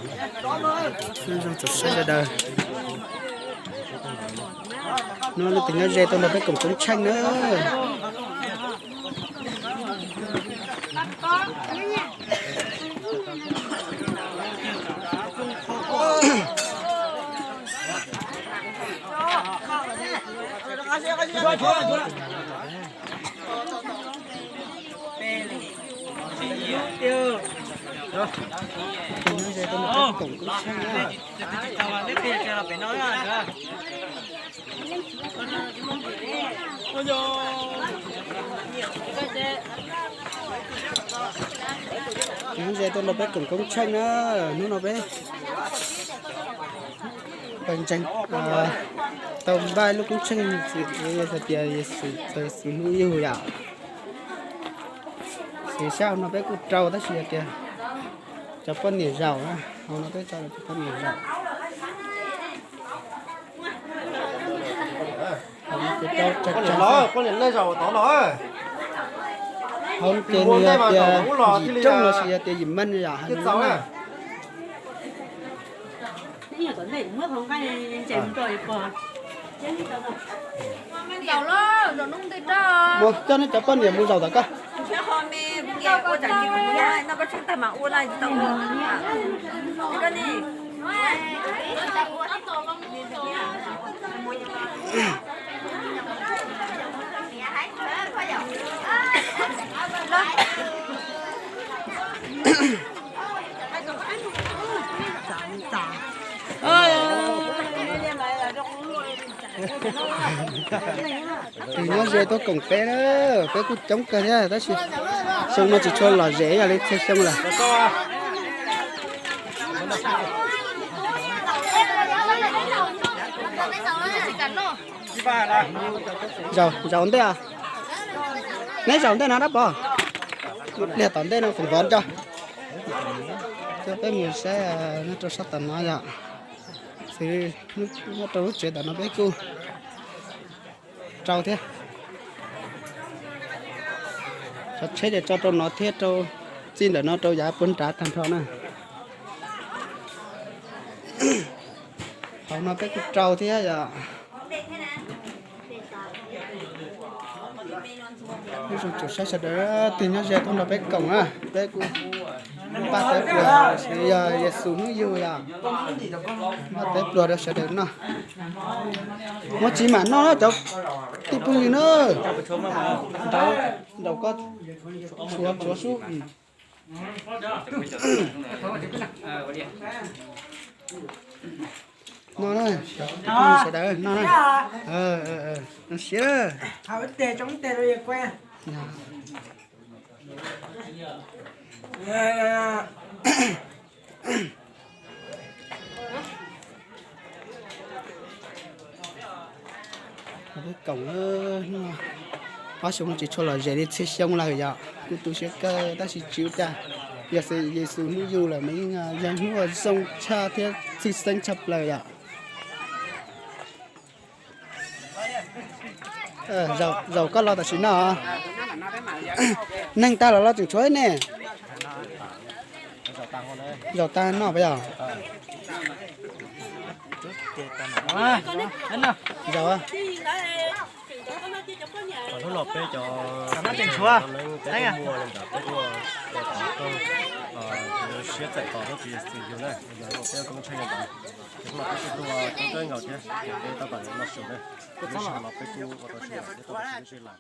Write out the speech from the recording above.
Nyob zoo txhua sawv daws, hnub no leej twg nyob ze tuaj nrog peb koom tsob tsheej na. Nyob ze tuaj nrog peb koom tsob tsheej na, hnub no peb pawg ntseeg tau npaj lub koob tsheej hais tias Yexus txog Yexus hnub yug yom. Xws li sab hauv no peb kuj rau tab sis hais tias cov poj niam zaum, hauv no peb tso cov poj niam zaum. Hauv ces nws yog tias yim rooj los sis yog tias yim meej yom, hais li no na. Mus coj nej cov poj niam mus zaum tom koj. Tus nyob ze tuaj koom peb na, peb kuj coob kawg thiab tab sis xyoo no tsis tshua lom zem ib yam li txhua xyoo lawm. Zaum, zaum ntej os. Neb zaum ntej no dab pog. Pliag tom ntej no foom vov nco. Coj peb mus saib nyob rau sab tom no yom. Xws li nyob rau lub tsev tom no peb kuj rau thiab. Cov tsheb ces tso rau no thiab rau txij ntawm no rau yav puag nrad tag nrho na. Hauv no peb kuj rau thiab yom. Ib zoo tsuas saib sawv daws twg nyob ze tuaj nrog peb koom na, peb kuj npaj tawv pluas, yog Yexus hnub yug yom, npaj tawv pluas rau sawv daws noj. Muaj tsis mam noj cov tij phooj ywg na. Nraud koj tshuav tshuav sub. No na, sawv daws no na. Zoo siab. Peb koom, ob xyoo no tsis tshua lom zem li txhia xyoo lawm yom, kuj tu siab kawg tab sis tsis ua cas. Yog Yexus hnub yug lawm mas yeej yog hnub uas zoo tshaj thiab tshwj xeeb tshaj plaws yom. Zaum koj los tam sim no, neeg tag los los tseem tshuav ne. Zaum tag no puas yog? Zaum. Hnub no peb cov neeg peb kuj muaj li ntawd, peb kuj ua tau siab txais tos hnub Yexus yug na, yog no peb kuj ntshai li ntawd. Ces hnub no peb kuj tuaj coob kawg nkaus thiab, peb tab tom noj su na, lub sij hawm no peb kuj ua tau sib ntsib lawm.